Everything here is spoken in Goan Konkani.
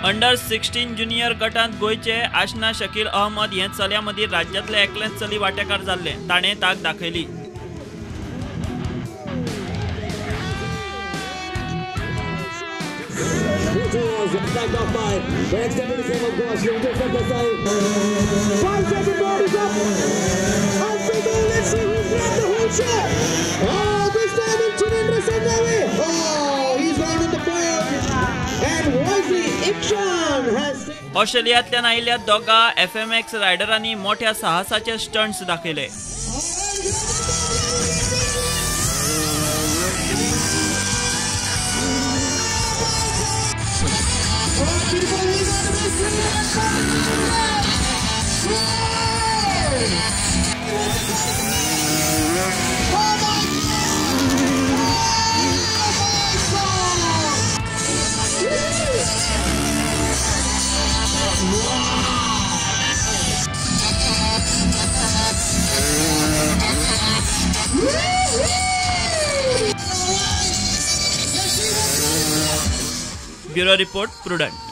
अंडर 16 ज्युनियर गटांत गोंयचे आशना शकील अहमद हे चल्या मदीं राज्यांतले एकलेंच चली वांटेकार जाल्लें. ताणें ताक दाखयली. ऑस्ट्रेलियांतल्यान आयिल्ल्या दोगा FMX रायडरांनी मोठ्या साहसाचे स्टंट्स दाखयले. Bureau report, Prudent.